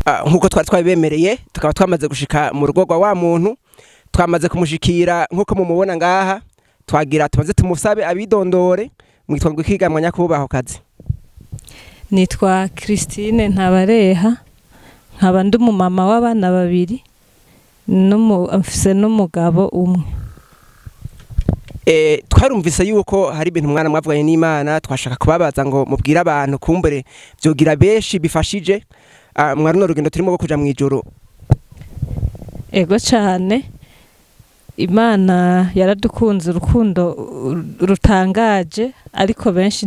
Nk'uko twari twabibemereye, tukaba twamaze gushika mu rugo rwa wa muntu, twamaze kumushikira nk'uko mumubona ngaha. Twagira tumaze tumusabe abidondore. Mwitwa ngwikigamwa, nyakubahwa kazi? Nitwa Christine Ntabareha, nkaba ndi umumama w'abana babiri, mfise n'umugabo umwe. Twarumvise yuko hari ibintu mwana mwavuganye n'Imana. Twashaka kubabaza ngo mubwire abantu, kumbure vyogira benshi bifashije mwa runo rugendo turimo rwo kuja mw'ijuru. Ego cane, Imana yaradukunze urukundo rutangaje, ariko benshi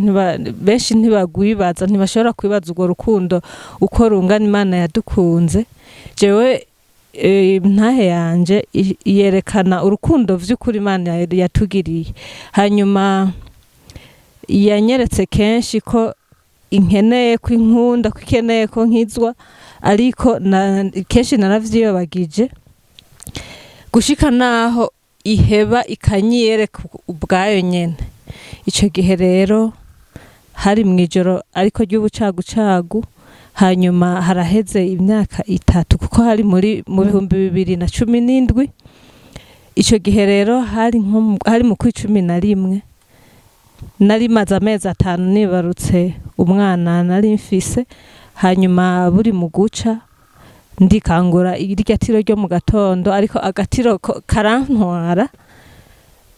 ntibagwibaza, ntibashobora kwibaza urwo rukundo uko rungana Imana yadukunze. Jewe ntahe yanje yerekana urukundo vy'ukuri Imana yatugiriye. Hanyuma yanyeretse kenshi ko inkeneye, ko inkunda, ko ikeneye ko nkizwa, ariko kenshi naravyiyobagije, gushika naho iheba ikanyiyereka ubwayo nyene. Ico gihe rero hari mw'ijoro ariko ry'ubucagucagu. Hanyuma haraheze imyaka 3, kuko hari mu 2017. Ico gihe rero hari mu kw'icumi na rimwe. Nari maze amezi 5 nibarutse umwana nari mfise. Hanyuma buri mu guca ndikangura irya tiro ryo mu gatondo, ariko agatiro karantwara,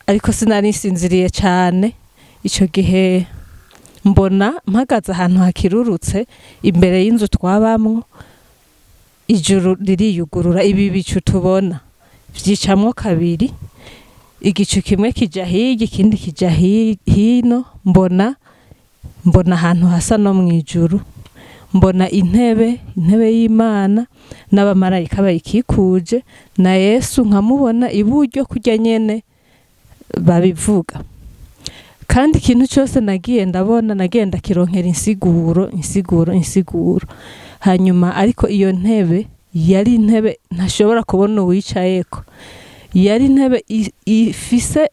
ariko sinari nsinziriye cane. Ico gihe mbona mpagaze ahantu hakirurutse imbere y'inzu twabamwo, ijuru ririyugurura, ibi bicu tubona vyicamwo kabiri, igicu kimwe kija hirya, ikindi kija hino. Mbona ahantu hasa no mw'ijuru, mbona intebe y'Imana n'abamarayika bayikikuje, na Yesu nkamubona iburyo kurya nyene babivuga. Kandi ikintu cyose nagiye ndabona, nagiye ndakironkera insiguro, insiguro, insiguro. Hanyuma ariko iyo ntebe yari intebe ntashobora kubona uwicayeko, yari intebe ifise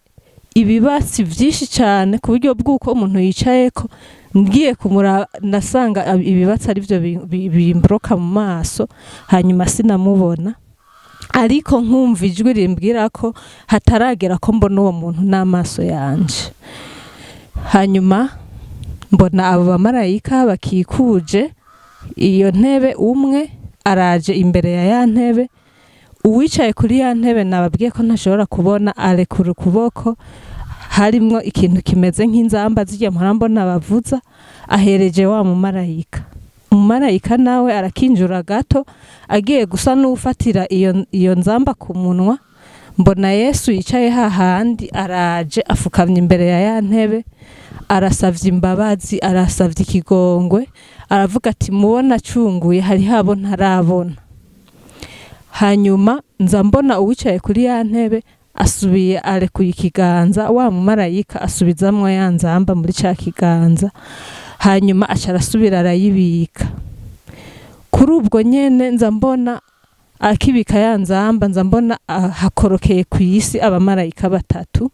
ibibatsi vyinshi cyane, ku buryo bw'uko umuntu yicayeko ngiye kumuraba nasanga ibibatsi ari byo bimbroka mu maso. Hanyuma sinamubona, ariko nkumva ijwi rimbwira ko hataragera ko mbona uwo muntu n'amaso yanje. Hanyuma mbona abo bamarayika bakikuje iyo ntebe, umwe araje imbere ya ya ntebe. Uwicaye kuri ya ntebe nababwiye ko ntashobora kubona, arekura ukuboko harimwo ikintu kimeze nk'inzamba zirya mpora mbona bavuza, ahereje wa mumarayika. Umumarayika nawe arakinjura gato, agiye gusa n'ufatira iyo nzamba ku munwa, mbona Yesu yicaye hahandi araje, afukamye imbere ya ya ntebe, arasavye imbabazi, arasavye ikigongwe, aravuga ati: "Mubona acunguye hari habo ntarabona." Hanyuma nza mbona uwicaye kuri ya ntebe asubiye arekuye ikiganza, wa mumarayika asubizamwo ya nzamba muri ca kiganza, hanyuma aca arasubira arayibika. Kuri ubwo nyene nza mbona akibika ya nzamba, nza mbona hakorokeye ku isi abamarayika batatu,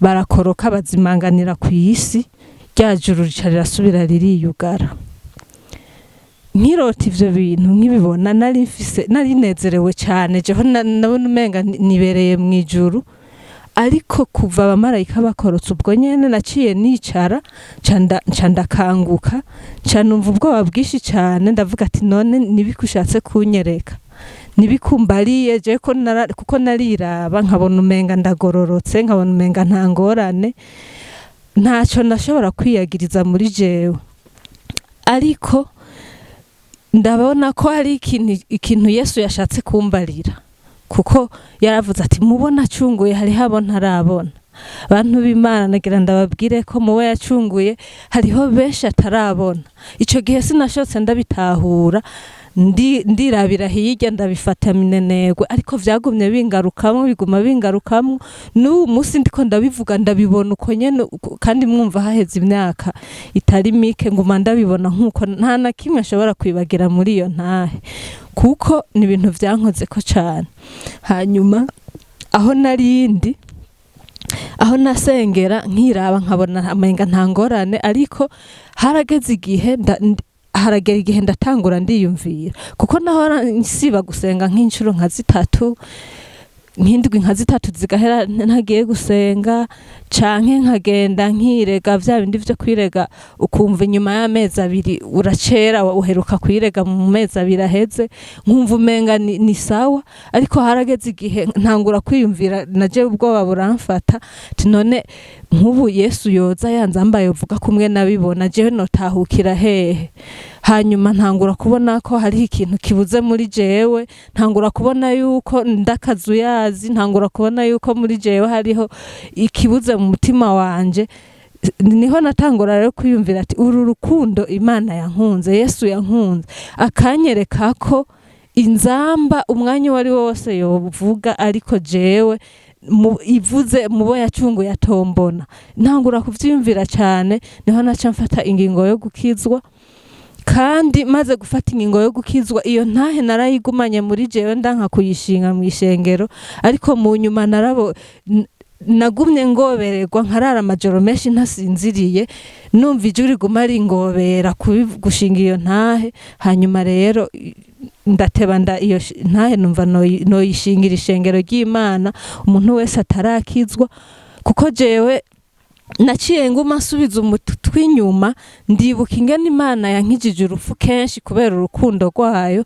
barakoroka bazimanganira ku isi, rya juru rica rirasubira ririyugara. Nkirota ivyo bintu, nkibibona, nari mfise, nari nezerewe cyane. Jeho nabona umenga nibereye mu ijuru. Ariko kuva abamarayika bakorotse, ubwo nyene naciye nicara, nca ndakanguka, nca numva ubwoba bwinshi cyane. Ndavuga ati: "None nibiki ushatse kunyereka? Nibikumbariye je ko kuko nariraba nkabona umenga ndagororotse, nkabona umenga nta ngorane, ntaco nashobora kwiyagiriza muri jewe, ariko ndabona ko hari ikintu Yesu yashatse kumbarira, kuko yaravuze ati: 'Mubona acunguye hariho abo ntarabona.'" Bantu b'Imana, nagira ndababwire ko mubo yacunguye hariho benshi atarabona. Ico gihe sinashotse ndabitahura, ndirabira hirya, ndabifata minenegwe, ariko vyagumye bingarukamwo, biguma bingarukamwo. N'ubu munsi ndiko ndabivuga ndabibona uko nyene, kandi mwumva haheze imyaka itari mike, nguma ndabibona nkuko nta na kimwe nshobora kwibagira muri iyo ntahe, kuko ni ibintu vyankozeko cane. Hanyuma aho narindi, aho nasengera, nkiraba nkabona amenga nta ngorane, ariko harageze igihe Haragera igihe ndatangura ndiyumvira, kuko nahora nsiba gusenga nk'inshuro nka zitatu, nk'indwi nka zitatu zigahera ntagiye gusenga, canke nkagenda nkirega vya bindi vyo kwirega, ukumva inyuma y'amezi 2 uracera, uheruka kwirega mu mezi 2 aheze, nkumva umenga ni sawa. Ariko harageze igihe ntangura kwiyumvira, naje ubwoba buramfata, ati none nk'ubu Yesu yoza yanzambaye uvuga kumwe nabibona, jewe notahukira hehe? Hanyuma ntangura kubona ko hariho ikintu kibuze muri jewe, ntangura kubona yuko ndakazuyazi, ntangura kubona yuko muri jewe hariho ikibuze mu mutima wanje. Niho natangura rero kwiyumvira ati uru rukundo Imana yankunze, Yesu yankunze, akanyereka ko inzamba umwanya uwo ari wo wose yovuga, ariko jewe ivuze mubo yacunguye atombona. Ntangura kuvyiyumvira cyane, niho naca mfata ingingo yo gukizwa. Kandi maze gufata ingingo yo gukizwa, iyo ntahe narayigumanye muri jewe, ndanka kuyishinga mu ishengero. Ariko mu nyuma narabo nagumye ngobererwa, nkarara amajoro menshi ntasinziriye, numva ijwi riguma ringobera gushinga iyo ntahe. Hanyuma rero ndateba nda iyo ntahe numva noyishingira ishengero ry'Imana, umuntu wese atarakizwa, kuko jewe naciye nguma nsubiza umutwe inyuma, ndibuka ingene Imana yankijije urupfu kenshi kubera urukundo rwayo.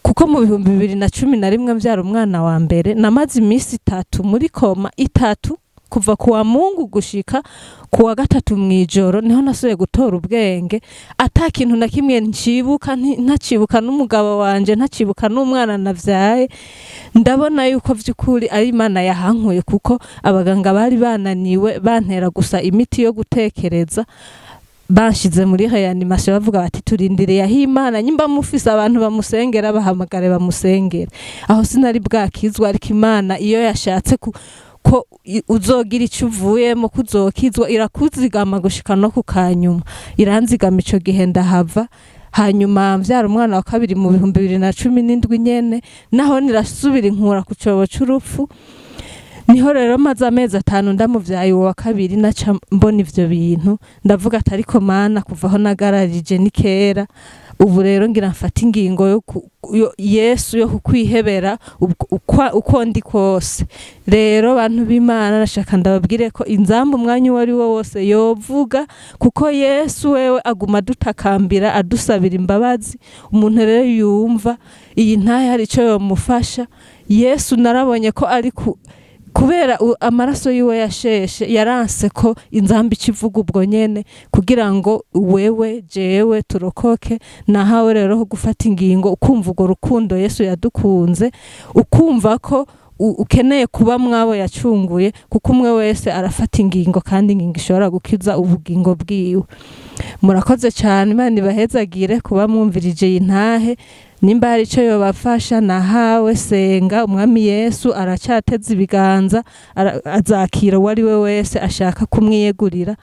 Kuko mu 2011 mbyara umwana wa mbere, namaze iminsi 3 muri koma, 3 kuva kuwa Mungu gushika kuwa gatatu mw'ijoro, niho nasubiye gutora ubwenge, ata kintu na kimwe ncibuka, ntacibuka n'umugabo wanje, ntacibuka n'umwana navyaye. Ndabona yuko vy'ukuri ari Imana yahankuye, kuko abaganga bari bananiwe, bantera gusa imiti yo gutekereza, banshize muri reanimation, bavuga bati turindiriye aho Imana, nyimba mufise abantu bamusengera bahamagare bamusengere. Aho sinari bwakizwa, ariko Imana iyo yashatse ko uzogira ico uvuyemo, kuzokizwa, irakuzigama gushika no ku kanyuma, iranzigama ico gihe ndahava. Hanyuma mvyara umwana wa kabiri mu 2017 nyene, naho nirasubira inkura ku cobo c'urupfu. Niho rero maze amezi 5 ndamuvyaye uwo wa kabiri, naca mbona ivyo bintu, ndavuga ati ariko Mana, kuva aho nagararije ni kera, ubu rero ngira mfate ingingo yo Yesu yo kukwihebera uko ndi kose. Rero bantu b'Imana, nashaka ndababwire ko inzamba umwanya uwo ari wo wose yovuga, kuko Yesu wewe aguma adutakambira, adusabira imbabazi. Umuntu rero yumva iyi ntahe hari ico yomufasha, Yesu narabonye ko ari kubera amaraso yiwe yasheshe, yaranse ko inzamba ikivuga ubwo nyene, kugira ngo wewe jewe turokoke. Nahawe rero ho gufata ingingo, ukumva urwo rukundo Yesu yadukunze, ukumva ko ukeneye kuba mwabo yacunguye, kuko umwe wese arafata ingingo, kandi ingingo ishobora gukiza ubugingo bwiwe. Murakoze cyane, Imana ibahezagire kuba mwumvirije iyi ntahe. Nimba hari ico yobafasha, nahawe senga Umwami Yesu aracyateze ibiganza, azakira uwo ari we wese ashaka kumwiyegurira.